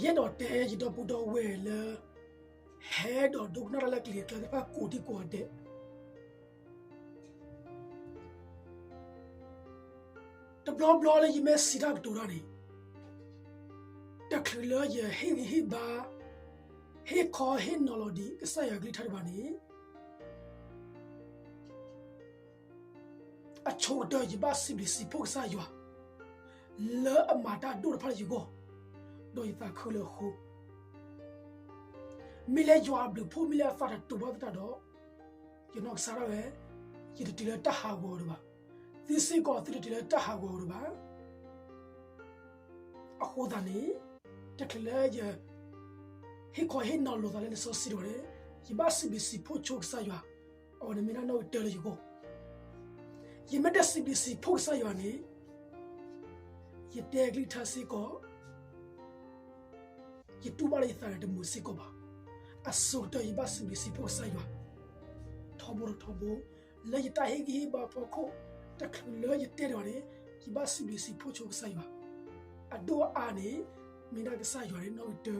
ယအဲၣ်ဒိးတဲယဒီပုၢ်ဒီဝဲၢ်လၢ ဟဲဒီးဒိကနၣ်တၢ်လၢကလံၤကျါသ့ၣ်တဖၣ်ကိးဒံကိးဂၤဒဲး တဘျီဘျီလၢယမ့ၢ်စံးတၢ်ကတိၤတၢ်န့ၣ်, တချုးလၢယဟ့ၣ်ဂံၢ်ဟ့ၣ်ဘါ, ဟ့ၣ်ခီဟ့ၣ်နီၤလီၤဒံးကစၢ်ယွၤကလုၢ်ကထါတဖၣ်န့ၣ်, အဆိကတၢၢ်ယဘၣ်စံးဘျုးစံးဖှိၣ်ကစၢ်ယွၤ လၢအမၤတၢ်ဒိၣ်တဖၣ်လၢယဂီၢ်, ဒီးယသးခုလၢအဃိ, မ့ၢ်လၢယွၤအဘျုးဖှိၣ် မ့ၢ်လၢအသးတတူာ်ဘၣ်သတးဒီး, ယနီၢ်ကစၢ်ဒၣ်ဝဲ, ယတတုၤလၢတၢ်ဟးဂီၤအီၤဒံးဘၣ်, သုစ့ၢ်ကီးသုတတုၤလၢတၢ်ဟးဂီၤအီၤဒံးဘၣ်. အဃိသတးန့ၣ်, တချုးလၢယ ဟ့ၣ်ခီဟ့ၣ်နီၤလိာ်သးလၢလံာ်စီဆှံဒံးဘၣ်န့ၣ်, ယဘၣ်စံးဘျုးစံးဖှိၣ်ဆိကစၢ်ယွၤ, အဝဲန့ၣ်မ့ၢ်ဒၣ်နီၣ်ဂံၢ်တၢလၢယဂီၢ်, ယမ့ၢ်တစံးဘျုးစံးဖှိၣ်ကစၢ်ယွၤန့ၣ်, ယတဲကလုၢ်ကထါစ့ၢ်ကီး ယတူၢ်ဘၣ်လၢယသးန့ၣ်တမုာ်စ့ၢ်ကီးဘၣ်. အဆိကတၢၢ်ယဘၣ်စံးဘျုးစံးဖှိၣ်ကစၢ်ယွၤ, ထီဘိထီဘိ, လၢယတၢ်ဟ့ၣ်ဂံၢ်ဟ့ၣ်ဘါအဖီခိၣ်, တချုးလၢယတဲဒံးဘၣ်န့ၣ်, ယဘၣ်စံးဘျုးစံးဖှိၣ်ဆိကစၢ်ယွၤ, အဒိၣ်အအါန့ၣ်, မ့ၢ်ဒၣ်ကစၢ်ယွၤန့ၣ်နီၣ်ဂံၢ်တၢ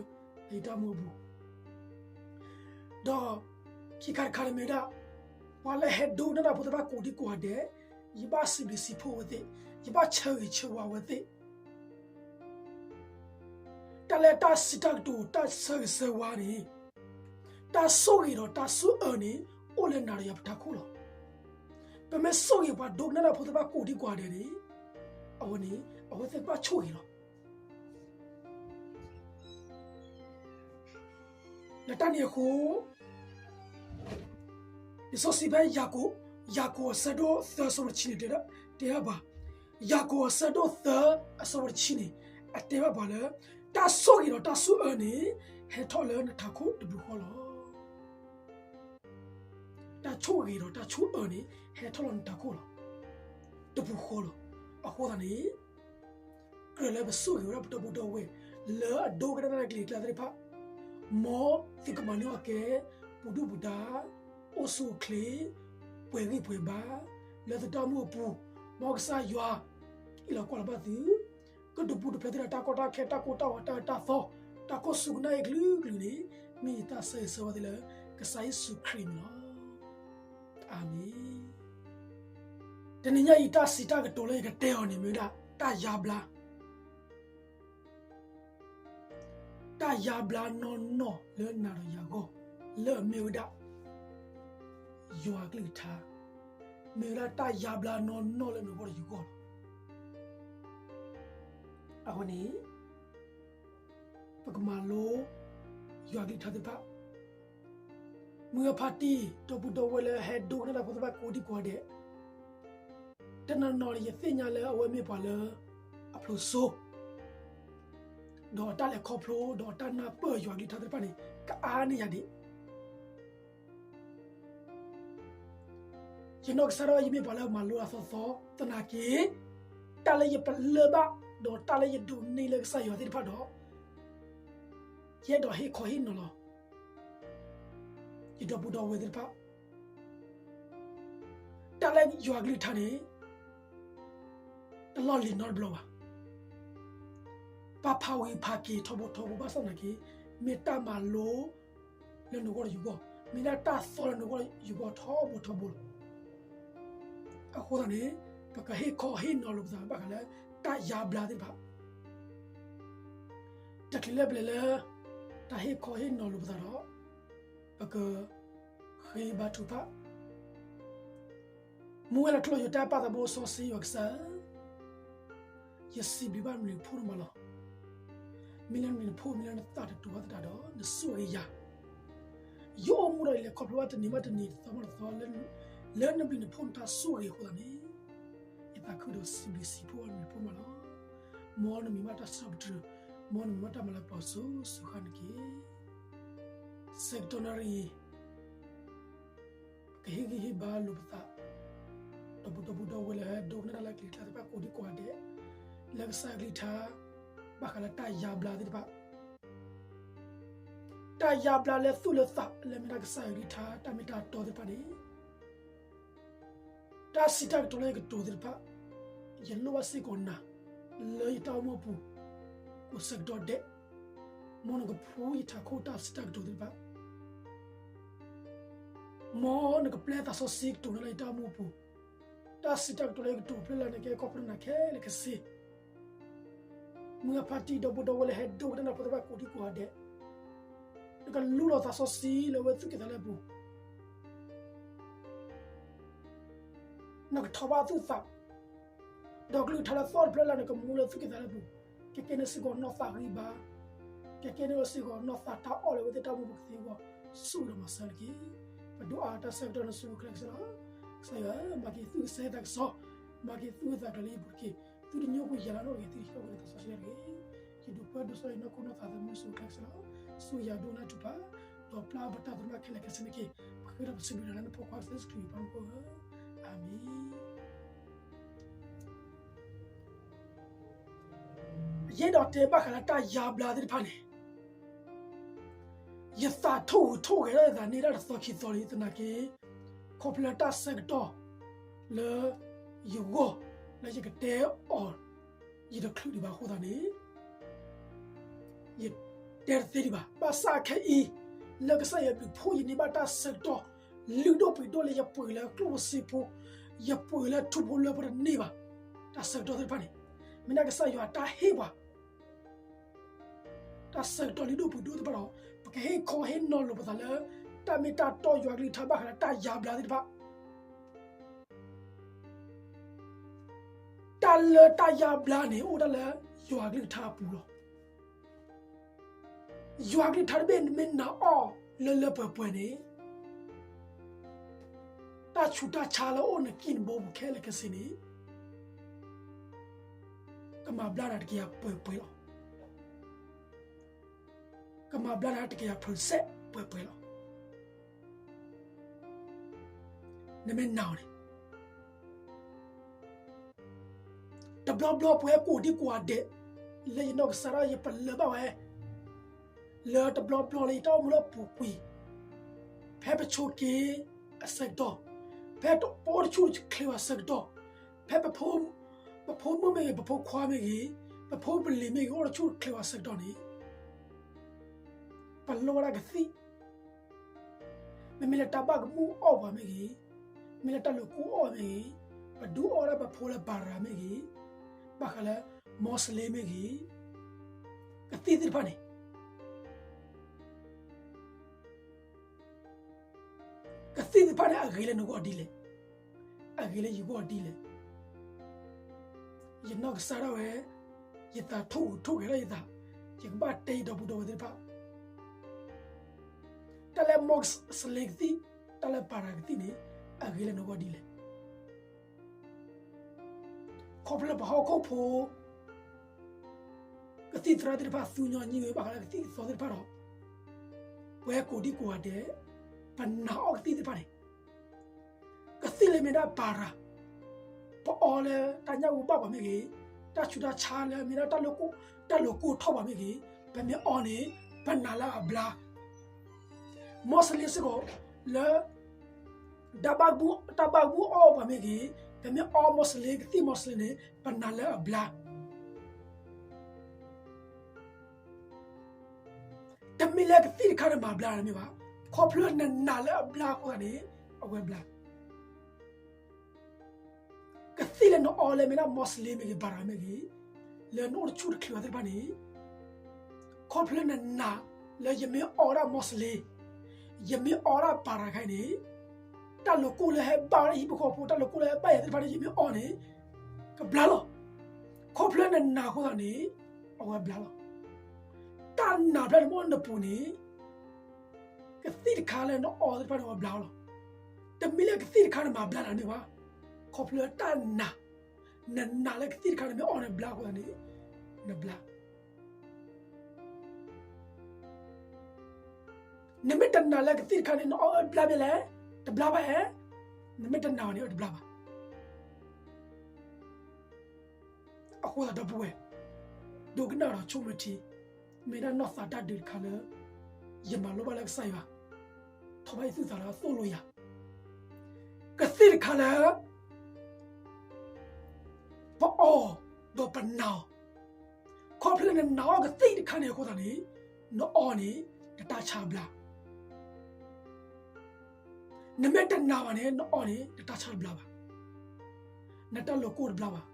လၢယတၢ်မူအပူၤ ဒီးခံခါတခါန့ၣ်မ့ၢ်ဒၣ်, ပှၤလၢဟဲဒိကနၣ်တၢ်ဖိသ့ၣ်တဖၣ်ကိးဒံကိးဂၤဒဲး, ယဘၣ်စံးဘျုးစံးဖှိၣ်အဝဲသ့ၣ်, ယဘၣ်ဆၢဂ့ၤဆၢဝါအဝဲသ့ၣ်, တၢ်လၢတၢ်စံးတၢ်ကတိၤတၢ်ဆၢဂ့ၤဆၢဝါန့ၣ်, တၢ်ဆိၣ်ဂ့ၤဒီးတၢ်ဆိၣ်အၢန့ၣ်, အိၣ်လၢနၤဒီးယၤပထးခိၣ်လီၤ. ပမ့ၢ်ဆိၣ်ဂ့ၤပှၤဒိကနၣ်တၢ်ဖိသ့ၣ်တဖၣ်ကိးဒံကိးဂၤဒဲးန့ၣ်, အဝဲန့ၣ်, အဝဲသ့ၣ်ကဘၣ်ဆိၣ်ဂ့ၤလီၤ. လၢတၢ်န့ၣ်အဃိ, လံာ်စီဆှံဖဲယၤကိာ်, ယၤကိာ်အဆၢဒိၣ်သၢအဆၢဖိတဆံန့ၣ် တဲဘၣ်ပှၤ, ယၤကိာ်အဆၢဒိၣ်သၢအဆၢဖိတဆံန့ၣ်, အတဲဘၣ်ပှၤလၢ, တၢ်ဆိၣ်ဂ့ၤဒီးတၢ်ဆိၣ်အၢန့ၣ်, ဟဲထီၣ်လၢနထးခိၣ်တပူၤဃီလီၤ. တၢ်ဆိၣ်ဂ့ၤဒီးတၢ်ဆိၣ်အၢန့ၣ် ဟဲထီၣ်လၢနထးခိၣ်လီၤ. တပူၤဃီလီၤ. အဃိသတးန့ၣ် ကြၢးလၢပဆိၣ်ဂ့ၤဝဲဒၣ်ပဒီပုၢ်ဒီဝဲၢ် လၢအဒိကနၣ်တၢ်လၢကလံၤကျါသ့ၣ်တဖၣ်, မ်သုကမၤန့ၢ်အီၤကဲ, ပူၤဒူၣ်ပူၤဒါ, အိၣ်ဆူၣ်အိၣ်ချ့, ပှဲၤဂံၢ်ပှဲၤဘါ, လၢသုတၢ်အိၣ်မူအပူၤ, မ်ကစၢ်ယွၤ, အ့ၣ်လီၤကွၢ်လီၤဘၣ်သု, ကဒုးပူၤဒုးဖျဲးသုဒီးတၢ်ကီတၢ်ခဲ တၢ်ကိၢ်တၢ်ဂီၤတၢ်အၢတၢ်သီ, တၢ်ကိၢ်ဆူၣ်ကနၣ်အံၤကလုာ်ကလုာ်န့ၣ်, မ့ၢ်ယတၢ်ဆၢဂ့ၤဆၢဝါသုလၢ, ကစၢ်ယ့ၣ်ၡူးခရံာ်အမံၤလီၤ. အၤမ့ၣ်. တနံၤညါအံၤတၢ်စံးတၢ်ကတိၤလၢယကတဲအီၤန့ၣ်မ့ၢ်ဝဲဒၣ် တၢ်ယါဘျါ တၢ်ယါဘျါနီၢ်နီၢ်လၢနၤဒီးယၤအဂီၢ်, လၢအမ့ၢ်ဝဲဒၣ် ယွၤကလုၢ်ကထါ, မ့ၢ်ဝဲဒၣ်တၢ်ယါဘျါနီၢ်နီၢ်လၢနဂီၢ်ဒီးယဂီၢ်လီၤ. အဃိန့ၣ် ပကမၤလိ ယွၤကလုၢ်ကထါသ့ၣ်တဖၣ်, မုၢ်ဂၤဖါတံၢ် ဒီပုၢ်ဒီဝဲၢ်လၢဟဲဒိကနၣ်တၢ်ဖိသ့ၣ်တဖၣ်ကိးဒံကိးဂၤဒဲး, တနီၤနီၤန့ၣ် ယသ့ၣ်ညါလၢအဝဲမ့ၢ်ပှၤလၢ အဖျိးစိ ဒီးတၢ်လဲၤခီဖျိ ဒီးတၢ်နၢ်ပၢၢ်ယွၤကလုၢ်ကထါသ့ၣ်တဖၣ်န့ၣ် ကအါန့ၢ်ယၤဒံး ယနီၢ်ကစၢ်ဒၣ်ဝဲ ယမ့ၢ်ပှၤလၢမၤလိအသီသီသနာ်က့, တၢ်လၢယပလၢၢ်ဘၣ် ဒီးတၢ်လၢယဒိးန့ၢ်လၢကစၢ်ယွၤသ့ၣ်တဖၣ်ဒီး, ယအဲၣ်ဒိးဟ့ၣ်ခီဟ့ၣ်နီၤလီၤ ယဒီပုၢ်ဒီဝဲၢ်သ့ၣ်တဖၣ်, တၢ်လၢယွၤကလုၢ်ကထါန့ၣ် တလီၢ်လံၤနီတဘျီဘၣ်. ပာ်ဖးဝံၤဖးက့ၤထီဘိထီဘိဘၣ်ဆၣ်သနာ်က့, မ့ၢ်တၢ်မၤလိလၢနဂီၢ်ဒီးယဂီၢ်, မ့ၢ်ဒၣ်တၢ်သီလၢနဂီၢ်ယဂီၢ်ထီဘိထီဘိလီၤ. အဃိသတးန့ၣ်, ပကဟ့ၣ်ခီဟ့ၣ်နီၤလိာ်ပသးဘၣ်ဃးလၢတၢ်ယါဘျါသ့ၣ်တဖၣ် တချုးလၢပလဲၤလၢ တၢ်ဟ့ၣ်ခီဟ့ၣ်နီၤလိာ်ပသးဒီး, ပကဃ့ဘါထုကဖၣ်. မူဝဲလၢထူလီၤယိာ်တၢ်ပၢ်သးဘိစီဆှံ ယွၤကစၢ်ဧၢ, ယစံးဘျုးဘၣ်နဘျုးနဖှိၣ်န့ၣ်မးလီၤ. မ့ၢ်လၢနဘျုးနဖှိၣ် မ့ၢ်လၢနသးတတူာ်ဘၣ်သတးဒီး နဆိၣ်ဂ့ၤယၤ, ယအိၣ်မူဒီးယလဲၤခီဖျိဘၣ်တနံၤဘၣ်တနံၤ တသီဘၣ်တသီ လၢနဘျုးနဖှိၣ်နတၢ်ဆိၣ်ဂ့ၤအဃိသတးန့ၣ်, ယသးခုဒီးစံးဘျုးစံးဖှိၣ်နဘျုးနဖှိၣ်မးလီၤ. မ်နမံၤဘၣ်တၢ်စံးထီၣ်ပတြၢၤ, မ်နမံၤဘၣ်တၢ်မၤလၤကပီၤစိၤစိၤဃၣ်န့ၣ်တက့ၢ်. ဆၢကတီၢ်နၣ်ရံၣ်အံၤ ပကဟ့ၣ်ဂံၢ်ဟ့ၣ်ဘါလိာ်ပသး, ဒီပုၢ်ဒီဝဲၢ်လၢဟဲဒိကနၣ်တၢ်လၢကလံၤကျါသ့ၣ်တဖၣ်ကိးဒံကိးဂၤဒဲး, လၢကစၢ်ယွၤကလုၢ်ကထါ, ဘၣ်ဃးလၢတၢ်ယါဘျါသ့ၣ်တဖၣ်, တၢ်ယါဘျါလၢသူၣ်လၢသး လၢမ့ၢ်ဒၣ်ကစၢ်ယွၤကလုၢ်ကထါတၢ်မ့ၢ်တၢ်တီသ့ၣ်တဖၣ်န့ၣ်, တၢ်စံးတၢ်ကတိၤလၢယကတိၤသ့ၣ်တဖၣ်, ယလိၣ်ဘၣ်စ့ၢ်ကီးနၤ, လၢယတၢ်အိၣ်မူအပူၤ, ကိးဆၢကတီၢ်ဒဲး မ်နကဖှူယထးခိၣ်တၢ်စံးတၢ်ကတိၤသ့ၣ်တဖၣ်, မ်နကပျဲသးစီဆှံကတိၤန့ၢ်လၢယတၢ်အိၣ်မူအပူၤ, တၢ်စံးတၢ်ကတိၤလၢယကတိၤဖျါလၢ်န့ၣ် ကဲခီဖျိနၤခဲလၢာ်ခဲဆ့ မုၢ်အဖါတံၢ် ဒီပုၢ်ဒီဝဲၢ်လၢဟဲဒိကနၣ်ဖိသ့ၣ်တဖၣ်ကိးဒံကိးဂၤဒဲး, နကလူလီၤသးစီဆှံလၢအဝဲသူၣ်က့သးလဲအပူၤ, နကထီၣ်ဘၣ်သူၣ်သး, ဒီးကလုၢ်ကထါလၢအသီၣ်တဖျၢၣ်လၢ်န့ၣ် ကမူလၢသူၣ်က့သးလဲအပူၤ, ကကဲန့ၣ်စ့ၢ်ကီးနီၢ်သးဂံၢ်ဘါ, ကကဲန့ၣ်စ့ၢ်ကီးနီၢ်သးတၢ်အီၣ်လၢအဝဲသ့ၣ်တၢ်အိၣ်မူပူၤကသ့အဂီၢ်, ဆိၣ်ဂ့ၤဒီးမၤစၢၤနၤတက့ၢ်. ပဒိးအါတၢ်ဆၢကတီၢ်န့ၣ်ဆူၣ်ချ့ကစၢ်လီၤ. ကစၢ်ယွၤ, မၤက့ၤသူၣ်ကစဲသးကစီၣ်, မၤက့ၤသူၣ်ကစဲသးကလၢယပူၤတက့ၢ်. သုတညိကွံာ်ယၤလၢနီၣ်တဂ့ၤ, သုတဟံးထီၣ်ကွံာ်လၢသးစီဆှံတဂ့ၤ. ယဒုးပၢဒိးစီၤယနီၢ်ခိနီၢ်သးသမူဆူၣ်ချ့ကစၢ်လီၤ. ဆူယၤဒိကနၣ်ထုကဖၣ်, ဒီးပျၢ်ဘၣ်တၢ်သရူးခဲလၢာ်ခဲဆ့န့ၣ်တက့ၢ်. ပဃ့ဒီးပစံးဘျုးနၤလၢနဖိခွါကစၢ်ယ့ၣ်ၡူးခရံာ်အမံၤ, အၤမ့ၣ်. ယအဲၣ်ဒိးတဲဘၣ်ဃးလၢတၢ်ယါဘျါသ့ၣ်တဖၣ်န့ၣ်, ယသးထိၣ်ဂုာ်ထိၣ်ဂဲၤဒၣ်ယသးန့ၢ်ဒၣ်တသီခံသီလံသနာ်က့, ခီဖျိလၢတၢ်ဆၢကတီၢ်လၢယဂီၢ်, လၢယကတဲအီၤ, ယတချုးဒံးဘၣ်အဃိသတးန့ၣ် ယတဲတသ့ဒံးဘၣ်. ဘၣ်ဆၣ်ခဲအံၤ, လၢကစၢ်ယွၤဘျုးဖှိၣ် ယန့ၢ်ဘၣ်တၢ်ဆၢကတီၢ် လုၢ်ဒိၣ်ပှ့ၤဒိၣ်လၢယပှ့ၤလၢကျိၣ်ဖိစ့ဖိ, ယပှ့ၤလၢထူဖိလၢဖိတန့ၢ်ဘၣ်. တၢ်ဆၢကတီၢ်သ့ၣ်တဖၣ်န့ၣ်, မ့ၢ်ဒၣ်ကစၢ်ယွၤတၢ်ဟ့ၣ်ပှၤ တၢ်ဆၢကတီၢ်လုၢ်ဒိၣ်ပှ့ၤဒိၣ်သ့ၣ်တဖၣ်ဒီး, ပကဟ့ၣ်ခီဟ့ၣ်နီၤလိာ်ပသးလၢ တၢ်မ့ၢ်တၢ်တီယွၤကလုၢ်ကထါဘၣ်ဃးလၢတၢ်ယါဘျါသ့ၣ်တဖၣ် တၢ်လၢတၢ်ယါဘျါန့ၣ် အိၣ်ဒၣ်လၢယွၤကလုၢ်ကထါအပူၤလီၤ. ယွၤကလုၢ်ကထါတဘ့ၣ်န့ၣ်မ့ၢ်နၤအီၤလၢလၢပှဲၤပှဲၤန့ၣ်, တၢ်ဆူးတၢ်ဆါလၢအိၣ်နကံၢ်နဘိပူၤခဲလၢာ်ခဲဆ့န့ၣ်, ကမၤဘျါနၤတကယၤပှဲၤပှဲၤလီၤ. ကမၤဘျါနၤတကယၤဖၢစဲးပှဲၤပှဲၤလီၤ. နမ့ၢ်နာ်အီၤန့ၣ် တဘျီဘျီပဝဲကိးဒံကိးဂၤဒဲး, လၢယနီၢ်ကစၢ်ဒၣ်ယပလၢၢ်ဘၣ်ဝဲ, လၢတဘျီဘျီလၢယတၢ်အိၣ်မူလၢအပူၤကွံာ်, ဖဲပဆိးက့အဆၢကတီၢ်, ဖဲပအိၣ်တဆူၣ်တချ့ဘၣ်အဆၢကတီၢ်, ဖဲပဖိမုၣ်မ့ၢ်ဂ့ၤ, ပဖိခွါမ့ၢ်ဂ့ၤ, ပဖိပလံၤမ့ၢ်ဂ့ၤ အိၣ်တဆူၣ်တချ့ဘၣ်အဆၢကတီၢ်န့ၣ်, ပလိၣ်ဝဲဒၣ်ကသံၣ် မ့မ့ၢ်လၢတၢ်ဘၣ်ကမူၣ်အီၣ်ပှၤမ့ၢ်ဂ့ၤ, မ့ၢ်လၢတၢ်လိာ်ကူၣ်အီၣ်မ့ၢ်ဂ့ၤ, ပဒုးအီၣ်ဒၣ်ပဖိလၢဘၤရၤမ့ၢ်ဂ့ၤ, ဘၣ်ဃးလၢ မီၢ်စလ့မ့ၢ်ဂ့ၤ, ကသံၣ်သ့ၣ်တဖၣ်န့ၣ်, ကသံၣ်သ့ၣ်တဖၣ်န့ၣ် အဂ့ၤလၢနဂီၢ်ဒ်လဲၣ်, အဂ့ၤလၢယဂီၢ်ဒ်လဲၣ်. ယနီၢ်ကစၢ်ဒၣ်ဝဲ, ယသးထိၣ်ဂုာ်ထိၣ်ဂဲၤလၢယသး, ယကဘၣ်တဲယဒီပုၢ်ဒီဝဲၢ်သ့ၣ်တဖၣ်, တၢ်လၢမီၢ်စလ့ကသံၣ်, တၢ်လၢဘၤရၤကသံၣ်န့ၣ်, အဂ့ၤလၢနဂီၢ်ဒ်လဲၣ်. ခီဖျိလၢပဟီၣ်ခိၣ်ဖိ ကသံၣ်သရၣ်သ့ၣ်တဖၣ်သူညီနုၢ်ဝဲဘၣ်ဃးလၢကသံၣ်ကသီသ့ၣ်တဖၣ်ဒီး, ပဝဲကိးဒံကိးဂၤဒဲး, ပနာ်အီၣ်ကသံၣ်သ့ၣ်တဖၣ်န့ၣ်, ကသံၣ်လၢမ့ၢ်ဒၣ်ဘၤရၤ, ပအီလၢတၢ်ညၣ်အူဘၣ်ပှၤမ့ၢ်ဂ့ၤ, တၢ်ဆူးတၢ်ဆါလၢမ့ၢ်ဒၣ်တၢ်လိာ်ကူၣ်, တၢ်လိာ်ကူၣ်ထီၣ်ပှၤမ့ၢ်ဂ့ၤ, ပမ့ၢ်အီန့ၣ်, ပနာ်လၢအဘျါ မီၢ်စလ့စ့ၢ်ကီး, လၢ တၢ်ဘၣ်ကမူၣ်, တၢ်ဘၣ်ကမူၣ်အီၣ်ပှၤမ့ၢ်ဂ့ၤ, ပမ့ၢ်အီမီၢ်စလ့, ကသံၣ်မီၢ်စလ့န့ၣ်, ပနာ်လၢအဘျါ. တမ့ၢ်လၢကသံၣ်တခါန့ၣ်မၤဘျါနၤတမ့ၢ်ဘၣ်, ခီဖျိနနာ်လၢအဘျါအဃိသတးန့ၣ်, အဝဲဘျါ ကသံၣ်လၢနအီလၢမ့ၢ်ဒၣ်မီၢ်စလ့မ့ၢ်ဂ့ၤ, ဘၤရၤမ့ၢ်ဂ့ၤ, လၢနအိၣ်တဆူၣ်တချ့ဘၣ်သ့ၣ်တဖၣ်န့ၣ်, ခီဖျိနနာ်လၢယမ့ၢ်အီဒၣ်မီၢ်စလ့, ယမ့ၢ်အီဒၣ်ဘၤရၤခါအံၤန့ၣ်, တၢ်လိာ်ကူၣ်လၢဟဲဘၣ်ဝဲဒၣ်ဟံၣ်ဖိဃီဖိ, တၢ်လိာ်ကူၣ်လၢဟဲဘၣ်ယၤသ့ၣ်တဖၣ်န့ၣ် ယမ့ၢ်အီန့ၣ်, ကဘျါလီၤ. ခီဖျိနနာ်အဃိသတးန့ၣ်, အဝဲဘျါလီၤ. တၢ်နာ်ဖျါန့ၣ်မ့ၢ်အိၣ်နပူၤန့ၣ်, ကသံၣ်တခါလၢနအီသ့ၣ်တဖၣ်န့ၣ် အဝဲဘျါလီၤ. တမ့ၢ်လၢကသံၣ်တခါန့ၣ်မၤဘျါနၤတမ့ၢ်ဘၣ်, ခီဖျိတၢ်နာ်, နနာ်လၢကသံၣ်တခါန့ၣ်မ့ၢ်အီနဘျါအဃိသတးန့ၣ်, နဘျါ နမ့ၢ်တနာ်လၢကသံၣ်တခါန့ၣ် နအီဘျါမ့ၢ်လဲၣ်, တဘျါဘၣ်ဧါ. နမ့ၢ်တနာ်အီၤန့ၣ် အတဘျါဘၣ်. အဃိသတးဒီပုၢ်ဝဲၢ်, ဒိကနၣ်ဒီးဆိကမိၣ်ထံ, မ့ၢ်ဒၣ်နီၢ်သးတၢ်ဒုးတခါလၢ ယမၤလိဘၣ်လၢကစၢ်ယွၤ, ထီၣ်ဘၣ်ယသူၣ်သးလၢအသိၣ်လိယၤ. ကသံၣ်တခါလၢ ပအီၣ်ဒီးပနာ်အီၤ, ခီဖျိလၢနနာ်အီၤကသံၣ်တခါန့ၣ်အဃိသတးန့ၣ်, နအီၣ်န့ၣ် နတၢ်ဆါဘျါ. နမ့ၢ်တနာ်ဘၣ်န့ၣ် နအီၣ်န့ၣ် နတၢ်ဆါတဘျါဘၣ်, နတၢ်လိၤကိၢ်တဘျါဘၣ်,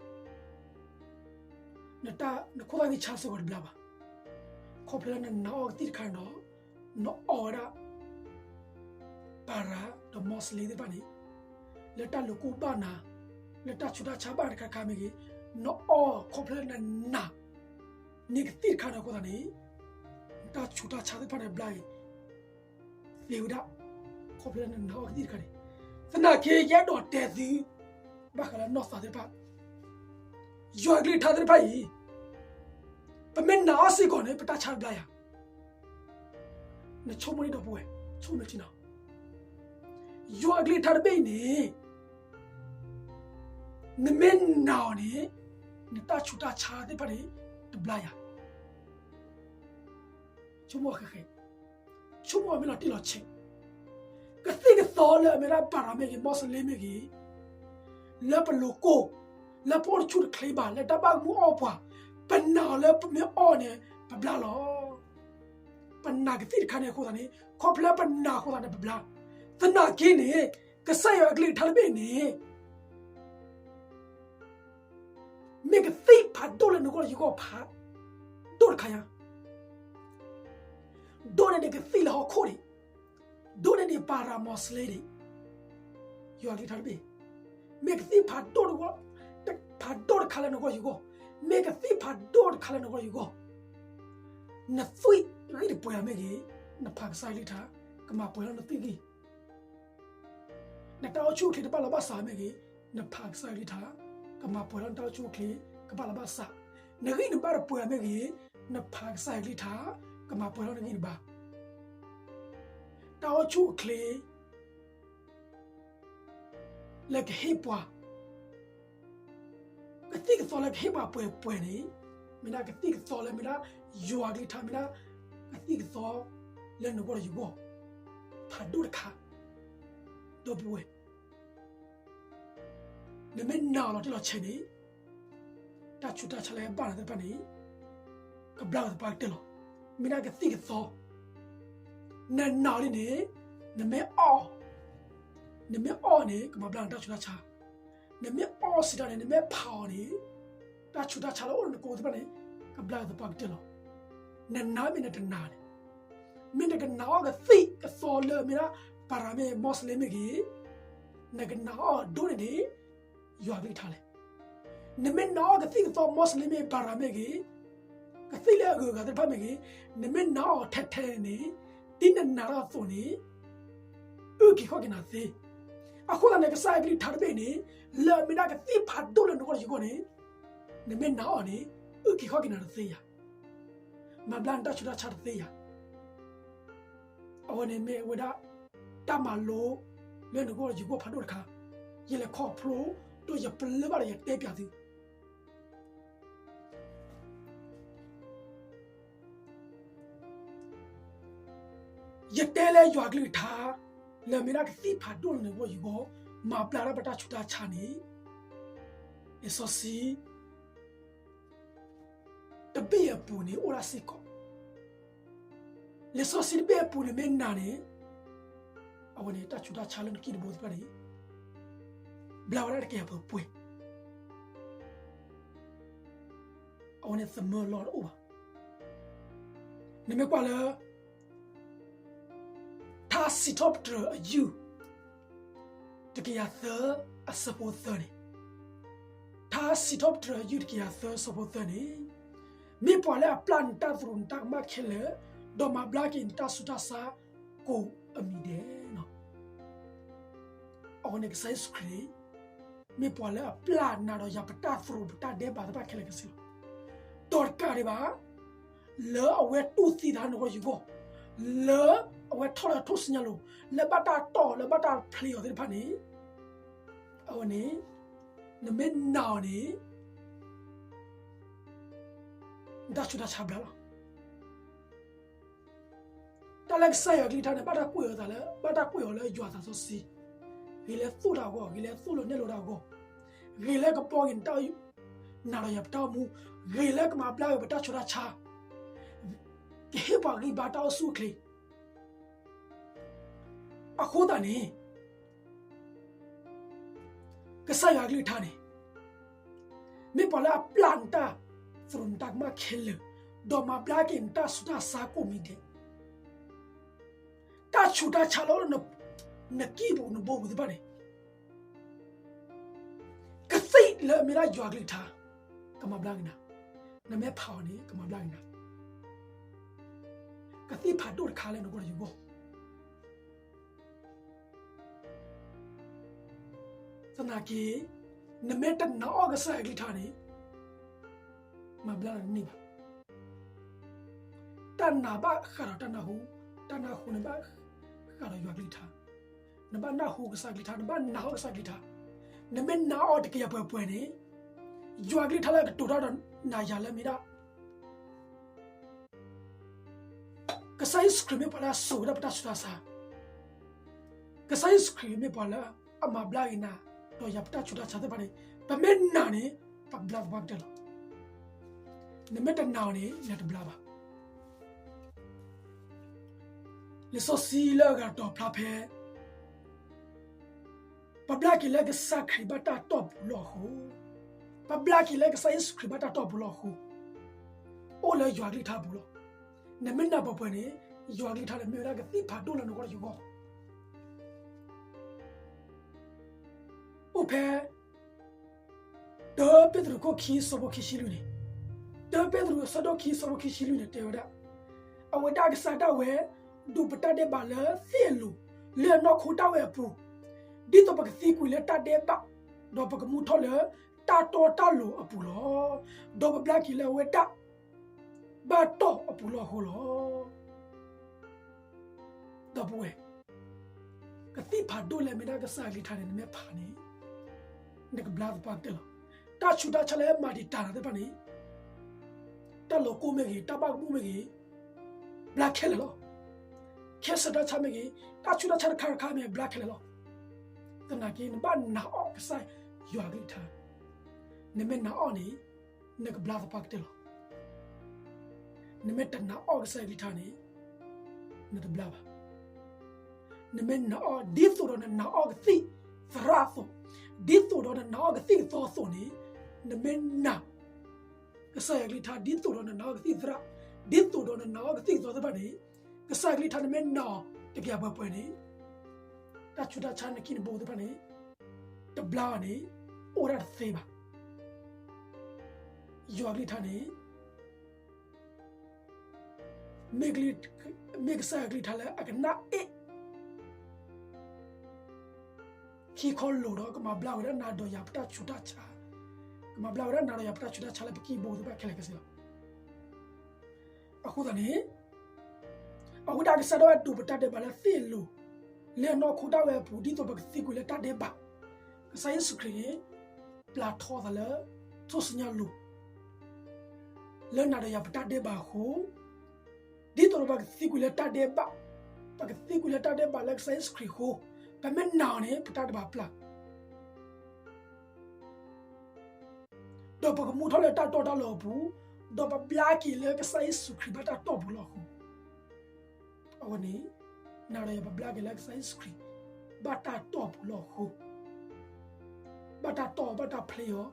နတၢ် နခိၣ်သၣ်ဂံၢ်ဆါစ့ၢ်ကီးတဘျါဘၣ်. ခီဖျိလၢနနာ်အီၣ်ကသံၣ်တခါန့ၣ်ဒီး နအီၣ်ဝဲဒၣ် ပၤရၤဒီးမီၢ်စလ့သ့ၣ်တဖၣ်န့ၣ် လၢတၢ်လိၤကိၢ်ဘၣ်နၤ, လၢတၢ်ဆူးတၢ်ဆါဘၣ်နၤတခါခါမ့ၢ်ဂ့ၤ, နအီၣ်ခီဖျိလၢနနာ်န့ၢ်ကသံၣ်တခါန့ၣ်အဃိသတးန့ၣ် နတၢ်ဆူးတၢ်ဆါသ့ၣ်တဖၣ်န့ၣ်ဘျါအံၤ သ့ဝဲဒၣ် ခီဖျိလၢနနာ်အီၣ်ကသံၣ်တခါန့ၣ်. သနာ်က့ ယအဲၣ်ဒိးတဲသု ဘၣ်ဃးလၢနီၢ်သးသ့ၣ်တဖၣ် ယွၤအကလုၢ်ကထါသ့ၣ်တဖၣ်အံၤ ပမ့ၢ်နာ်အီၤစ့ၢ်ကီးန့ၣ် ပတၢ်ဆါတဘျါယၤ. နဆိကမိၣ်န့ၣ်ဒီပုၢ်ဝဲၢ်, ဆိကမိၣ်န့ၣ်နီၤ, ယွၤအကလုၢ်ကထါတဘ့ၣ်အံၤန့ၣ် နမ့ၢ်နာ်အီၤန့ၣ် နတၢ်ဆူးတၢ်ဆါသ့ၣ်တဖၣ်န့ၣ် တဘျါယၤ. ဆိကမိၣ်ဃဲဃဲ, ဆိကမိၣ်အီၤမ့ၢ်လီၤတံၢ်လီၤဆဲး, ကသံၣ်ကသီလၢအမ့ၢ်ဒၣ်ပၤရၤမ့ၢ်ဂ့ၤ, မီၢ်စလ့မ့ၢ်ဂ့ၤ, လၢပလိၤကိၢ်, လၢပအိၣ်တဆူၣ်တချ့ဘၣ်, လၢတၢ်ဘၣ်မူအီၣ်ပှၤ, ပနာ်အီၤလၢပမ့ၢ်အီၣ်န့ၣ် ပဘျါလီၤ. ပနာ်ကသံၣ်တခါန့ၣ်အဃိသတးန့ၣ်, ခီဖျိလၢပနာ်အဃိသတးန့ၣ် ပဘျါ. သနာ်က့န့ၣ် ကစၢ်ယွၤအကလုၢ်ကထါတဘ့ၣ်န့ၣ် မ့ၢ်ကသံၣ်ဖးဒိၣ်လၢနဂီၢ်ယဂီၢ်ဖးဒိၣ်တခါညါ, ဒိၣ်န့ၢ်ဒံးကသံၣ်လၢဟီၣ်ခိၣ်န့ၣ်, ဒိၣ်န့ၢ်ဒံးပၤရၤမီၢ်စလ့န့ၣ်, ယွၤအကလုၢ်ကထါတဘ့ၣ်, မ့ၢ်ကသံၣ်ဖးဒိၣ်တဝီ, ဖးဒိၣ်တခါလၢနဂီၢ်ယဂီၢ်, မ့ၢ်ကသံၣ်ဖးဒိၣ်တခါလၢနဂီၢ်ယဂီၢ်, နသွံၣ်ဂံၢ်တပှဲၤမ့ၢ်ဂ့ၤ, နဖးကစၢ်ယွၤကလုၢ်ကထါ, ကမၤပှဲၤထီၣ်နသွံၣ်ဂံၢ် နတၢ်အိၣ်ဆူၣ်အိၣ်ချ့တဘၣ်လီၢ်ဘၣ်စးမ့ၢ်ဂ့ၤ, နဖးကစၢ်ယွၤကလုၢ်ကထါ, ကမၤပှဲၤထီၣ်နတၢ်အိၣ်ဆူၣ်အိၣ်ချ့ကဘၣ်လီၢ်ဘၣ်စး, နဂံၢ်နဘါတပှဲၤမ့ၢ်ဂ့ၤ, နဖးကစၢ်ယွၤကလုၢ်ကထါ, ကမၤပှဲၤထီၣ်နဂံၢ်နဘါ, တၢ်အိၣ်ဆူၣ်အိၣ်ချ့ လၢကဟ့ၣ်ပှၤ ကသံၣ်ကသီလၢကဟ့ၣ်ပှၤပှဲၤပှဲၤန့ၣ်, မ့ၢ်ဒၣ်ကသံၣ်ကသီလၢမ့ၢ်ဒၣ်ယွၤအကလုၢ်ကထါ, မ့ၢ်ဒၣ်ကသံၣ်ကသီလၢနဂီၢ်ဒီးယဂီၢ် ဖးဒိၣ်တခါ, ဒီပုၢ်ဝဲၢ်, နမ့ၢ်နာ်အီၤလီၤတံၢ်လီၤဆဲးန့ၣ်, တၢ်ဆူးတၢ်ဆါလၢဘၣ်နၤသ့ၣ်တဖၣ်န့ၣ် ကဘျါကသပှၢ်ကတၢၢ်လီၤ. မ့ၢ်ဒၣ်ကသံၣ်ကသီ, နနာ်အီၤဒ်န့ၣ်, နမ့ၢ်အီၣ်, နမ့ၢ်အီၣ်န့ၣ် ကမၤဘျါနတၢ်ဆူးတၢ်ဆါ, နမ့ၢ်အီၣ်စံးတၢ်န့ၣ် နမ့ၢ်ဖးအီၤန့ၣ်, တၢ်ဆူးတၢ်ဆါလၢအိၣ်လၢနကိာ်သ့ၣ်တဖၣ်န့ၣ် ကဘျါကသပှၢ်ကတၢၢ်လီၤ. နနာ်မ့ၢ်နတနာ်န့ၣ်, မ့ၢ်နကနာ်အီၤကသံၣ်ကသီလၢမ့ၢ်ဒၣ် ပၤရၤမ့ၢ်မီၢ်စလ့မ့ၢ်ဂ့ၤ, နကနာ်အီၤဒိၣ်န့ၢ်ဒံး ယွၤကလုၢ်ကထါလဲၣ်. နမ့ၢ်နာ်အီၤကသံၣ်ကသီမီၢ်စလ့မ့ၢ်ဂ့ၤ ပၤရၤမ့ၢ်ဂ့ၤ, ကသံၣ်လၢအဂုၤအဂၤသ့ၣ်တဖၣ်မ့ၢ်ဂ့ၤ, နမ့ၢ်နာ်အီၤထဲထဲန့ၣ်, ဒ်နနာ်တၢ်အသိးန့ၣ်, အုၣ်က့ၤခီၣ်က့ၤနၤသ့. အဃိသတးန့ၣ် ကစၢ်ယွၤကလုၢ်ကထါတဘ့ၣ်န့ၣ်, လၢအမ့ၢ်ဒၣ်ကသံၣ်ဖးဒိၣ်လၢနဂီၢ်ဒီးယဂီၢ်န့ၣ်, နမ့ၢ်နာ်အီၤန့ၣ်, အုၣ်က့ၤခီၣ်က့ၤနၤတသ့ယၤ, မၤဘျါနတၢ်ဆူးတၢ်ဆါတသ့ယၤ. အဝဲန့ၣ်မ့ၢ်ဝဲဒၣ် တၢ်မၤလိ လၢနဂီၢ်ယဂီၢ်ဖးဒိၣ်တခါ, ယလဲၤခီဖျိ ဒီးယပလၢၢ်ဘၣ်ဒီးယတဲပၠးသု ယတဲလၢယွၤကလုၢ်ကထါ လၢမ့ၢ်ဒၣ်ကသံၣ်ဖးဒိၣ်လၢနဂီၢ်ယဂီၢ် မၤဘျါဒၣ်ပတၢ်ဆူးတၢ်ဆါန့ၣ်, လံာ်စီဆှံ တဘ့ၣ်အပူၤန့ၣ် အိၣ်ဒၣ်စ့ၢ်ကီး, လံာ်စီဆှံတဘ့ၣ်အပူၤန့ၣ်မ့ၢ်နာ်န့ၣ်, အဝဲန့ၣ် တၢ်ဆူးတၢ်ဆါလၢနကံၢ်တဘိသ့ၣ်တဖၣ်န့ၣ် ဘျါဝဲဒၣ်တကယၤပှဲၤပှဲၤ, အဝဲန့ၣ်သမၢလီၢ်တအိၣ်ဘၣ်. နမ့ၢ်ကွၢ်လၢ ထါစံးထီၣ်ပတြၢၤအယုၢ် တကယၤသၢ အဆၢဖိသၢန့ၣ်, ထါစံးထီၣ်ပတြၢၤအယုၢ်တကယၤသၢ အဆၢဖိသၢန့ၣ်, မ့ၢ်ပှၤလၢအပျၢ်နတၢ်သရူးနတၢ်ကမၣ်ခဲလၢာ်, ဒီးမၤဘျါက့ၤနတၢ်ဆူးတၢ်ဆါကိးအမံၤဒဲးလီၤ. အဝဲန့ၣ်ကစၢ်ယ့ၣ်ၡူးခရံာ် မ့ၢ်ပှၤလၢအပျၢ်နၤဒီးယၤပတၢ်သရူးပတၢ်ဒဲးဘးသ့ၣ်တဖၣ်ခဲလၢာ်ခဲဆ့လီၤ. ဒီးတကးဒံးဘၣ် လၢအဝဲတူၢ်သံသးနဂီၢ်ယဂီၢ်, လၢအဝဲထီၣ်လၢအထူၣ်စုညါလိၤ, လၢဘၣ်တၢ်တီၢ်အီၤ လၢဘၣ်တၢ်ဖျ့အီၤသ့ၣ်တဖၣ်န့ၣ်, အဝဲန့ၣ် နမ့ၢ်နာ်အီၤန့ၣ် နတၢ်ဆူးတၢ်ဆါဘျါလီၤ. တၢ်လၢကစၢ်ယွၤကလုၢ်ကထါန့ၣ် ဘၣ်တၢ်ကွဲးအီၤသးလၢ ဘၣ်တၢ်ကွဲးအီၤလၢယွၤသးစီဆှံ, ဂ့ၤလၢသိၣ်တၢ်အဂီၢ်, ဂ့ၤလၢသိၣ်လိနဲၣ်လိတၢ်အဂီၢ်, ဂ့ၤလၢကဘှီက့ၤနတၢ် နၤဒီးယၤပတၢ်အိၣ်မူ, ဂ့ၤလၢကမၤဘျါက့ၤပတၢ်ဆူးတၢ်ဆါ, ကဟ့ၣ်ပှၤဂံၢ်ဘါတၢ်အိၣ်ဆူၣ်အိၣ်ချ့. အဃိသတးန့ၣ် ကစၢ်ယွၤကလုၢ်ကထါန့ၣ် မ့ၢ်ပှၤလၢအပျၢ်နတၢ်သရူးနတၢ်ကမၣ်ခဲလၢာ်, ဒီးမၤဘျါက့ၤနတၢ်ဆူးတၢ်ဆါကိးမံၤဒဲး, တၢ်ဆူးတၢ်ဆါလၢ နကံၢ်ပူၤနဘိပူၤသ့ၣ်တဖၣ်န့ၣ် ကသံၣ်လၢအမ့ၢ်ဒၣ်ယွၤကလုၢ်ကထါ ကမၤဘျါက့ၤနၤ, နမ့ၢ်ဖးအီၤန့ၣ် ကမၤဘျါက့ၤနၤ, ကသံၣ်ဖးဒိၣ်တခါလၢနဂီၢ်ယဂီၢ်. သနာ်က့ နမ့ၢ်တနာ်အီၤကစၢ်ယွၤကလုၢ်ကထါန့ၣ် မၤဘျါနၤတန့ၢ်ဘၣ်. တၢ်နာ်ဘၣ်ဃးဒီးတၢ်နၢ်ဟူ, တၢ်နၢ်ဟူန့ၣ်ဘၣ်ဃးဒီးယွၤကလုၢ်ကထါ, နဘၣ်နၢ်ဟူကစၢ်ကလုၢ်ကထါ, နဘၣ်နာ်အီၤကစၢ်ကလုၢ်ကထါ, နမ့ၢ်နာ်အီၤတကယၤပှဲၤပှဲၤန့ၣ် ယွၤကလုၢ်ကထါလၢအကတိၤတၢ်ဒီးနၤယၤလၢမ့ၢ်ဒၣ် ကစၢ်ယ့ၣ်ၡူးခရံာ်မ့ၢ်ပှၤလၢအစိာ်ဝဲဒၣ်ပတၢ်ဆူးတၢ်ဆါ, ကစၢ်ယ့ၣ်ၡူးခရံာ်မ့ၢ်ပှၤလၢအမၤဘျါက့ၤနၤ ဒီးယၤပတၢ်ဆူးတၢ်ဆါသ့ၣ်တဖၣ်န့ၣ် ပမ့ၢ်နာ်န့ၣ် ပဘျါသပှၢ်ကတၢၢ်လီၤ. နမ့ၢ်တနာ်အီၤန့ၣ် နတဘျါဘၣ်. လံာ်စီဆှံလၢအဂၤတတီၤဖျါဖဲ ပဘျါက့ၤလၢကစၢ်ခရံာ်ဘၣ်တၢ်တီၢ်ပူၤလီၤအဃိ, ပဘျါက့ၤလၢကစၢ်ယ့ၣ်ၡူးခရံာ်ဘၣ်တၢ်တီၢ်ပူၤလီၤအဃိ, အိၣ်လၢယွၤကလုၢ်ကထါအပူၤလီၤ. နမ့ၢ်နာ်ပှဲၤပှဲၤန့ၣ် ယွၤကလုၢ်ကထါန့ၣ်မ့ၢ်ဝဲဒၣ်ကသံၣ်ဖးဒိၣ်လၢနဂီၢ်ယဂီၢ်. အိၣ်ဖဲ တၢပ့းတရူးခိၣ်ခံဆၢဖိခံဆံလွံၢ်န့ၣ်, တၢပ့းတရူးအဆၢဒိၣ်ခံဆၢဖိခံဆံလွံၢ်န့ၣ် တဲဝဲဒၣ်, အဝဲဒၣ်ကစၢ်ဒၣ်ဝဲ ဒိးပတၢ်ဒဲးဘးလၢသ့ၣ်အလိၤ လၢအနီၢ်ခိတၢ်ဝဲအပူၤ, ဒ်သိးပကသံကွံာ်လၢတၢ်ဒဲးဘး, ဒီးပကမူထီၣ်လၢတၢ်တီတၢ်လိၤအပူၤလီၤ. ဒီးပဘျါက့ၤလၢအဝဲဒၣ် ဘၣ်တီၢ်အပူၤလီၤအဃိလီၤ. ဒီပုၢ်ဝဲၢ်, ကသံၣ်ဖးဒိၣ်လၢအမ့ၢ်ဒၣ်ကစၢ်အကလုၢ်ကထါန့ၣ် နမ့ၢ်ဖးန့ၣ် နကဘျါသပှၢ်ကတၢၢ်လီၤ. တၢ်ဆူးတၢ်ဆါလၢမၤတံာ်တာ်နၤသ့ၣ်တဖၣ်န့ၣ် တၢ်လီၤကိၢ်မ့ၢ်ဂ့ၤ, တၢ်ဘၣ်ကမူၣ်မ့ၢ်ဂ့ၤ, ဘျါခဲလၢာ်လီၤ. ခဲစၢၣ်တၢ်ဆါမ့ၢ်ဂ့ၤ, တၢ်ဆူးတၢ်ဆါတခါတခါမ့ၢ်ဂ့ၤ ဘျါခဲလၢာ်လီၤ. သနာ်က့ နဘၣ်နာ်အီၤကစၢ်ယွၤအကလုၢ်ကထါ, နမ့ၢ်နာ်အီၤန့ၣ် နကဘျါသပှၢ်ကတၢၢ်လီၤ. နမ့ၢ်တနာ်အီၤကစၢ်ယွၤအကလုၢ်ကထါန့ၣ် နတဘျါဘၣ်. နမ့ၢ်နာ်အီၤဒ်သိးဒီးနနာ်အီၤကသံၣ်သရၣ်အသိး, ဒ်သိးဒီးနနာ်အီၤကသံၣ်ကသီအသိးန့ၣ် နမ့ၢ်နာ် ကစၢ်ယွၤအကလုၢ်ကထါ ဒ်သိးဒီးနနာ်အီၤကသံၣ်သရၣ်, ဒ်သိးဒီးနနာ်အီၤကသံၣ်ကသီသ့ၣ်တဖၣ်န့ၣ် ကစၢ်ယွၤအကလုၢ်ကထါနမ့ၢ်နာ်အီၤတကယၤပှဲၤပှဲၤန့ၣ် တၢ်ဆူးတၢ်ဆါနကံၢ်နဘိသ့ၣ်တဖၣ်န့ၣ် တဘျါဘၣ်န့ၣ် အိၣ်ဒၣ်တသ့ဘၣ်. ယွၤအကလုၢ်ကထါန့ၣ် မ့ၢ်ကစၢ်ယွၤအကလုၢ်ကထါလၢအကနၣ်အ့ၣ် ခံခီလိာ်ဒီး ကမၤဘျါဝဲဒၣ်နၤဒီးယၤပတၢ်ဆူးတၢ်ဆါ, ကမၤဘျါဝဲဒၣ်နၤဒီးယၤပတၢ်ဆူးတၢ်ဆါလၢပကံၢ်ဘိသ့ၣ်တဖၣ်ခဲလၢာ်ခဲဆ့လီၤ. အဃိသတးန့ၣ် အဝဲဒၣ်ကစၢ်ဒၣ်ဝဲဒိးပတၢ်ဒဲးဘးလၢသ့ၣ်အလိၤ လၢအနီၢ်ခိတၢ်ဝဲအပူၤ ဒ်သိးပကသံကွံာ်လၢတၢ်ဒဲးဘး, ကစၢ်ယ့ၣ်ၡူးခရံာ်န့ၣ် ပျၢ်ထီသးလၢ ထူၣ်စုညါလိၤ လၢနၤဒီးယၤပတၢ်ဒဲးဘးအဃိ, ဒ်သိးဒီးပကသံကွံာ်လၢတၢ်ဒဲးဘး, ပကသံကွံာ်လၢတၢ်ဒဲးဘးလၢကစၢ်ယ့ၣ်ၡူးခရံာ်အဃိ, ပမ့ၢ်နာ်အီၤန့ၣ် ပတၢ်ဒဲးဘးပျၢ် ဒီးပကမူထီၣ်လၢတၢ်တီတၢ်လိၤအပူၤ, ဒီးပဘျါက့ၤလၢကစၢ်ယ့ၣ်ၡူးခရံာ်ဘၣ်တၢ်တီၢ်ပူၤလီၤအဃိ, အဝဲန့ၣ် နၤဒီးယၤပဘျါက့ၤလၢကစၢ်ယ့ၣ်ၡူးခရံာ် ဘၣ်တၢ်တီၢ်ပူၤလီၤအဃိ, ဘၣ်တၢ်တီၢ်အီၤ, ဘၣ်တၢ်ဖျ့အီၤ,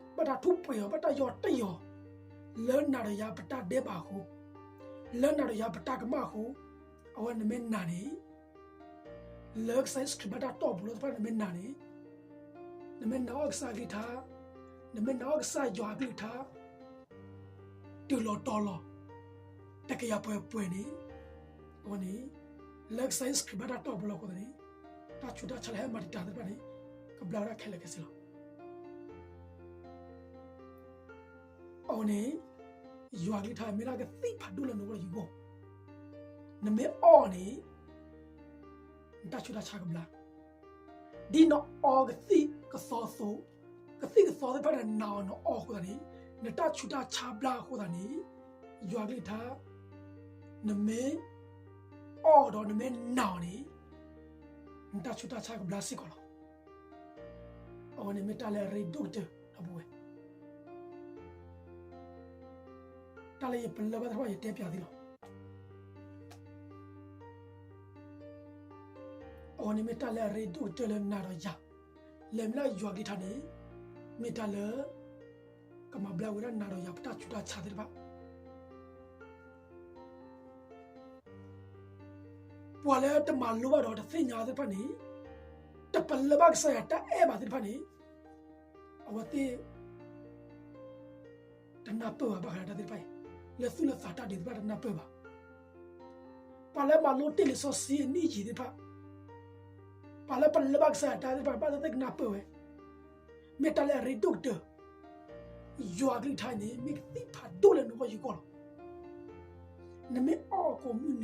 ဘၣ်တၢ်ထူၣ်ပှဲၤအီၤ, ဘၣ်တၢ်ယီၤတံၢ်အီၤ, လၢနၤဒီးယၤပတၢ်ဒဲးဘးအဃိ, လၢနၤဒီးယၤပတၢ်ကမၣ်အဃိ, အဝဲနမ့ၢ်နာ်န့ၣ် လၢကစၢ်ယ့ၣ်ၡူးခရံာ်ဘၣ်တၢ်တီၢ်ပူၤလီၤသ့ၣ်တဖၣ်နမ့ၢ်နာ်န့ၣ်, နမ့ၢ်နာ်အီၤကစၢ်အကလုၢ်ကထါ, နမ့ၢ်နာ်အီၤကစၢ်ယွၤအကလုၢ်ကထါ တုၤလီၤတီၤလီၤ တကယၤပှဲၤပှဲၤန့ၣ်, အဝဲန့ၣ် လၢကစၢ်ယ့ၣ်ၡူးခရံာ်ဘၣ်တၢ်တီၢ်ပူၤလီၤအဃိသတးန့ၣ်, တၢ်ဆူးတၢ်ဆါလၢဟဲမၤတံာ်တာ်သ့ၣ်တဖၣ်န့ၣ် ကဘျါဝဲဒၣ်ခဲလၢာ်ခဲဆ့လီၤ. အဝဲန့ၣ် ယွၤအကလုၢ်ကထါမ့ၢ်ဒၣ်ကသံၣ်ဖးဒိၣ်လၢနဂီၢ်ယဂီၢ်, နမ့ၢ်အီၣ်အီၤန့ၣ် နတၢ်ဆူးတၢ်ဆါကဘျါ, ဒ်နအီကသံၣ်ကသီအသိး, ကသံၣ်ကသီသ့ၣ်တဖၣ်န့ၣ်နာ်အီၤနအီအဃိသတးန့ၣ်, နတၢ်ဆူးတၢ်ဆါဘျါအဃိသတးန့ၣ်, ယွၤအကလုၢ်ကထါ နမ့ၢ်အီၣ်ဒီးနမ့ၢ်နာ်အီၤန့ၣ်, နတၢ်ဆူးတၢ်ဆါကဘျါစ့ၢ်ကီးလီၤ. အဝဲန့ၣ်မ့ၢ်တၢ်လၢအရ့ဒိၣ်ကတၢၢ် ဒီပုၢ်ဝဲၢ်, တၢ်လၢယပလၢၢ်ဘၣ်သ့ၣ်တဖၣ်ယတဲပၠးသုလီၤ. န့ၣ်မ့ၢ်တၢ်လၢအရ့ဒိၣ်ကတၢၢ်လၢနၤဒီးယၤ, လဲၤမ့ၢ်ဒၣ်ယွၤကလုၢ်ကထါန့ၣ်, မ့ၢ်တၢ်လၢ ကမၤဘျါဝဲဒၣ်နၤဒီးယၤပတၢ်ဆူးတၢ်ဆါသ့ၣ်တဖၣ်. ပှၤလၢတမၤလိဘၣ်ဒီးတသ့ၣ်ညါသ့ၣ်တဖၣ်န့ၣ်, တပလၢၢ်ဘၣ်ကစၢ်ယွၤတၢ်အဲၣ်ဘၣ်သ့ၣ်တဖၣ်န့ၣ်, အဝဲသ့ၣ် တနၢ်ပၢၢ်ဘၣ်ဘၣ်ဃးဒီးတၢ်သ့ၣ်တဖၣ်အံၤ, လၢသူၣ်လၢသးတၢ်ဒုးသ့ၣ်တဖၣ်တနၢ်ပၢၢ်ဘၣ်. ပှၤလၢမၤလိတ့ၢ်လံာ်စီဆှံအနံၣ်ယံာ်သ့ၣ်တဖၣ်, ပှၤလၢပလၢၢ်ဘၣ်ကစၢ်ယွၤတၢ်သ့ၣ်တဖၣ် ဘၣ်သ့ၣ်သ့ၣ်ကနၢ်ပၢၢ်ဝဲ, မ့ၢ်တၢ်လၢအရ့ဒိၣ်ကတၢၢ်. ယွၤကလုၢ်ကထါအံၤန့ၣ် မ့ၢ်ကသံၣ်ဖးဒိၣ်လၢနဂီၢ်ယဂီၢ်လီၤ. နမ့ၢ်အီၣ်ကိးမုၢ်နံၤ,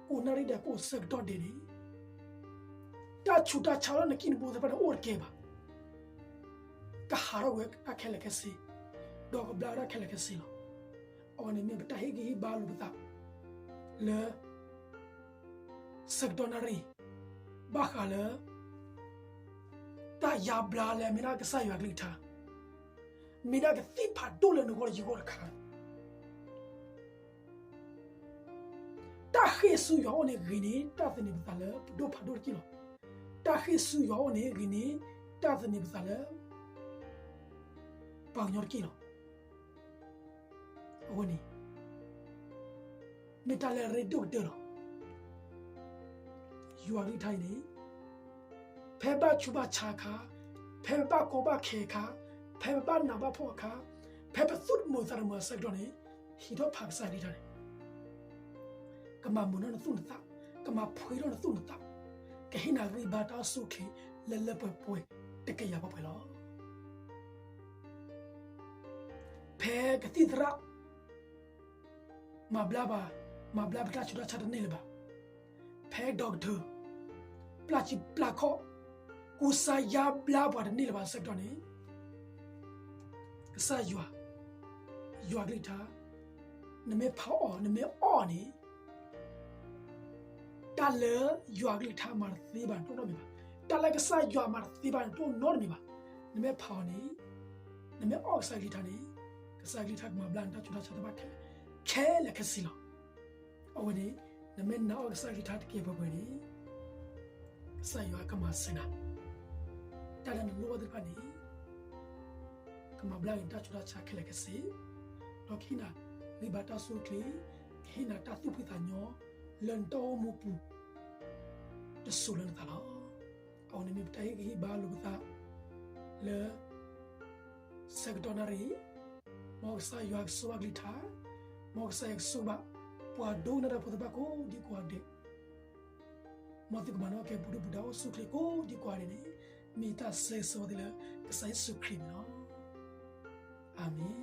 ကိးနၣ်ရံၣ်ဒဲး ကိးဆၢကတီၢ်ဒဲးန့ၣ်, တၢ်ဆူးတၢ်ဆါလၢနကံၢ်နဘိသ့ၣ်တဖၣ်န့ၣ်အိၣ်တကဲဘၣ်. ကဟးထီၣ်ဝဲဒၣ်ခဲလၢာ်ခဲဆ့, ဒီးကဘျါဝဲဒၣ်ခဲလၢာ်ခဲဆ့လီၤ. အဝဲန့ၣ်မ့ၢ်ပတၢ်ဟ့ၣ်ဂံၢ်ဟ့ၣ်ဘါလိာ်ပသး လၢ ဆၢကတီၢ်နၣ်ရံၣ်, ဘၣ်ဃးလၢ တၢ်ယါဘျါလၢအမ့ၢ်ဒၣ်ကစၢ်ယွၤကလုၢ်ကထါ, မ့ၢ်ဒၣ်ကသံၣ်ဖးဒိၣ်လၢနဂီၢ်ယဂီၢ်တခါ တၢ်ဃ့ၢ်ဆူယွၤအအိၣ်န့ၣ်ဂ့ၤန့ၢ် တၢ်သန့ၤပသးလၢပဒိၣ်ဖးဒိၣ်တက့ၢ်လီၤ. တၢ်ဃ့ၢ်ဆူယွၤအအိၣ်န့ၣ်ဂ့ၤန့ၢ် တၢ်သန့ၤပသးလၢ ပှၤကညီတက့ၢ်လီၤ. အဝဲန့ၣ် မ့ၢ်တၢ်လၢအရ့ဒိၣ်ကတၢၢ်လီၤ. ယွၤကလုၢ်ကထါအံၤန့ၣ် ဖဲဘၣ်ဆူးဘၣ်ဆါအခါ, ဖဲပဘၣ်ကီဘၣ်ခဲအခါ, ဖဲပဘၣ်နးဘၣ်ဖှီၣ်အခါ, ဖဲပသူၣ်တမုာ်သးတမုာ်အဆၢကတီၢ်န့ၣ်, ဟံးထီၣ်ဖးကစၢ်ယွၤကလုၢ်ကထါန့ၣ်, ကမၤမုာ်ထီၣ်နသူၣ်နသး, ကမၤဖှံထီၣ်နသူၣ်နသး, ကဟ့ၣ်နၤဂံၢ်ဘါတၢ်အိၣ်ဆူၣ်အိၣ်ချ့ လၢလၢပှဲၤပှဲၤ တကယၤပှဲၤပှဲၤလီၤ. ဖဲကသံၣ်သရၣ် မၤဘျါပှၤ, မၤဘျါပတၢ်ဆူးတၢ်ဆါတန့ၢ်လၢၤဘၣ်. ဖဲ doctor ပျၢ်စုပျၢ်ခီၣ်, ကူစါယါဘျါပှၤတန့ၢ်လၢၤဘၣ်အဆၢကတီၢ်န့ၣ်, ကစၢ်ယွၤ, ယွၤကလုၢ်ကထါ, နမ့ၢ်ဖးအီၤ နမ့ၢ်အီၣ်အီၤန့ၣ် တၢ်လၢယွၤကလုၢ်ကထါမၤတသ့ဘၣ်န့ၣ် တအိၣ်နီတမံၤဘၣ်. တၢ်လၢကစၢ်ယွၤမၤတသ့ဘၣ်န့ၣ် တအိၣ်နီတမံၤဘၣ်. နမ့ၢ်ဖးအီၤန့ၣ်, နမ့ၢ်အီၣ်ကစၢ်ကလုၢ်ကထါန့ၣ်, ကစၢ်ကလုၢ်ကထါကမၤဘျါနတၢ်ဆူးတၢ်ဆါသ့ၣ်တဖၣ်ခဲလၢာ်ခဲဆ့လီၤ. အဝဲန့ၣ်, နမ့ၢ်နာ်အီၣ်ကစၢ်ကလုၢ်ကထါတကဲးပှဲၤပှဲၤန့ၣ်, ကစၢ်ယွၤကမၤစၢၤနၤ, တၢ်လၢနလိၣ်ဘၣ်သ့ၣ်တဖၣ်န့ၣ် ကမၤဘျါက့ၤနတၢ်ဆူးတၢ်ဆါခဲလၢာ်ခဲဆ့, ဒီးကဟ့ၣ်နၤဂံၢ်ဘါတၢ်အိၣ်ဆူၣ်အိၣ်ချ့, ကဟ့ၣ်နၤတၢ်သူၣ်ဖှံသးညီ လၢနတၢ်အိၣ်မူပူၤ တစိၤလၢနသးလီၤ. အဝဲန့ၣ်မ့ၢ်ပတၢ်ဟ့ၣ်ဂံၢ်ဟ့ၣ်ဘါလိာ်ပသး လၢ ဆၢကတီၢ်နၣ်ရံၣ်, မ်ကစၢ်ယွၤကဆိၣ်ဂ့ၤကလုၢ်ကထါ, မ်ကစၢ်ယွၤကဆိၣ်ဂ့ၤဘၣ် ပှၤဒိကနၣ်တၢ်ဖိသ့ၣ်တဖၣ်ကိးဒံကိးဂၤဒဲး, မ်သုကမၤနၢၤက့ၤပူၤဒုၣ်ပူၤဒါအိၣ်ဆူၣ်အိၣ်ချ့ကိးဒံကိးဂၤဒဲးန့ၣ်, မ့ၢ်တၢ်ဆၢဂ့ၤဆၢဝါသ့လၢ ကစၢ်ယ့ၣ်ၡူးခရံာ်န့ၣ်လီၤ. အၤမ့ၣ်.